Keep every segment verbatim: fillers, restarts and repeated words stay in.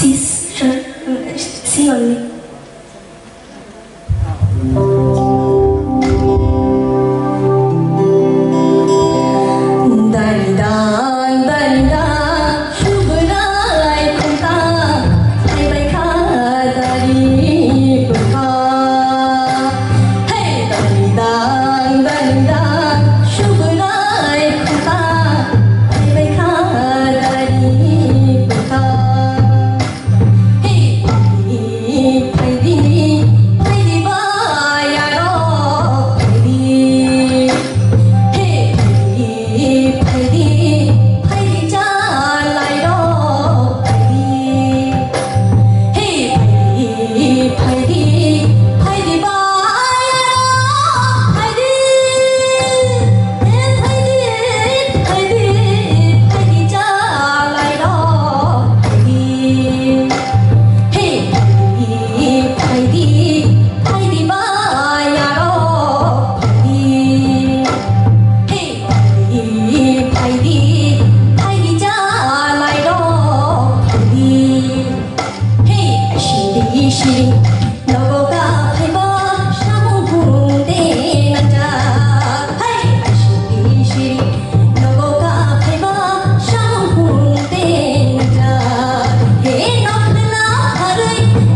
Sis, sir, uh, see only. Dari dang, dari dang, Subrai khungta, hai bai kha dari bwkha. Hey, dari dang, dari dang, Subrai khungta, hai bai kha dari bwkha. Hey, phaidi, phaidi, phaidi, bayaro, phaidi. Hey, phaidi, phaidi, phaidi, chalairo, phaidi. Hey, phaidi, phaidi, phaidi, bayaro, phaidi. Hey, phaidi, phaidi, phaidi, chalairo, phaidi. Hey, phaidi, phaidi, phaidi, bayaro, phaidi. Hey, phaidi, phaidi, phaidi, chalairo, phaidi. Hey, siri, siri, nogo ka phaiba, samung phung de nanja. Hey, siri, siri, nogo ka phaiba, samung phung de nanja. Hey, nokhla pharwi,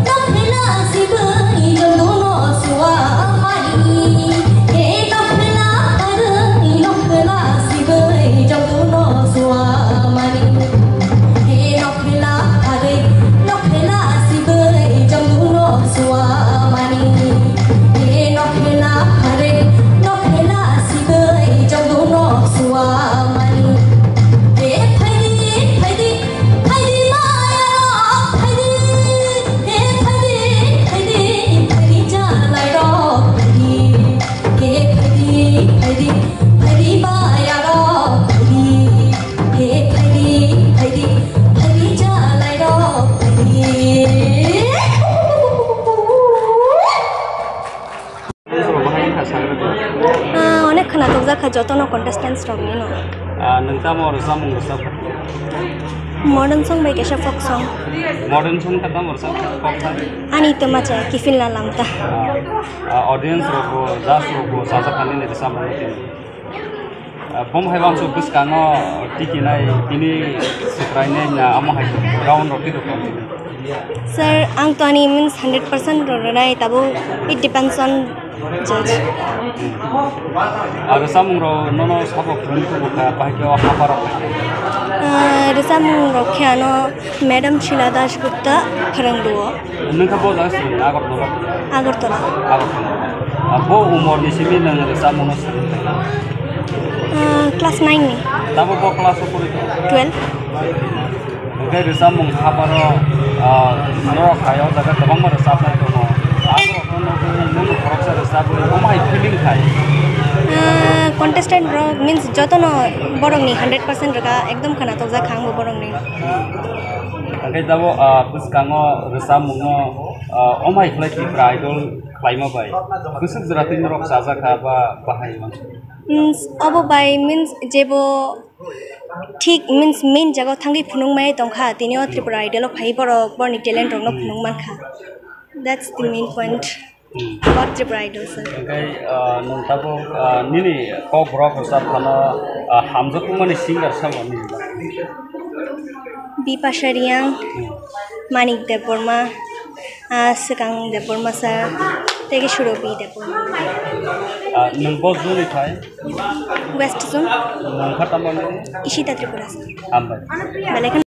nokhla sibwi, jongduno suwa mani. Hey, nokhla pharwi, nokhla sibwi, jongduno suwa mani. He nokhla pharwi, nokhla sibwi, jongduno suwa mani. He nokhla pharwi, nokhla sibwi, jongduno suwa mani. He phaidi, phaidi, phaidi maya, phaidi. He phaidi, phaidi, phaidi chalairok, phaidi. He phaidi, phaidi, phaidi bayarok, phaidi. He phaidi, phaidi, phaidi chalairok, phaidi. Ah, onek khwnathokjak kha jotono contestants rokni no. Ah, nwng tamo rwchapmung rwchap? Modern song bai kaisa folk song. Modern song kha tamo rwchap, folk kha? Ani twma cha kiphilna lamta. Ah, ah, audience rokbo, judge rokbo chajak kha nini rwchapmung. Ah, bom hai bangso bwskango tikinai tini swkrainai na amo hai round rok twi rok. Sir, ang to ani means hundred percent rwnai, tabuk it depends on judge. Aro samung rok nono sabo phwrwng tubu kha, bahai khe o hapar rok. Ah, rwchapmung rok khe ano Madam Sheila Das Gupta phwrwng duo. Nwng kha bo jaga swrwng Agartala? Agartala. Agartala. Ah, bo umor ni simi nwng rwchapmung no swrwng kha? Ah, class nine ni. Tamo bo class o pori tongo? Twelve. Hwnkhe rwchapmung haparo, ah, norok hai o jaga kwbangma rwchapnai tongo. Ang rokno nugwi nwng khoroksa rwchapwi omo hai feeling khai? Ah, contestant rok means jotono borokni hundred percent rwkha, ekdom khwnathokjak kha angbo borokni. Hwnkhe tabo, ah, bwskango rwchapmungno, ah, omo hai khlai Tripura Idol khlaima bai bwswk jora twi norok chajak kha ba bahai? Means obo bai means jebo thik means main jaga o thangwi phunuk mai tongkha, tini o Tripura Idol o phai borok borokni talent rokno phunuk mankha. That's the main point about Tripura Idol, sir. Hwnkhe, ah, nwng tabuk, ah, nini kok borok rwchap phano, ah, hamjakmani singer sabo nini? Bipasha Reang, Manik Debbarma, ah, Swkang Debbarma sir, tei khe Surobi Debbarma. Ah, nwng bo zone ni phai? West zone. Nwng kha tamo nini? Ishita Tripura sir. Hambai. Belai kheno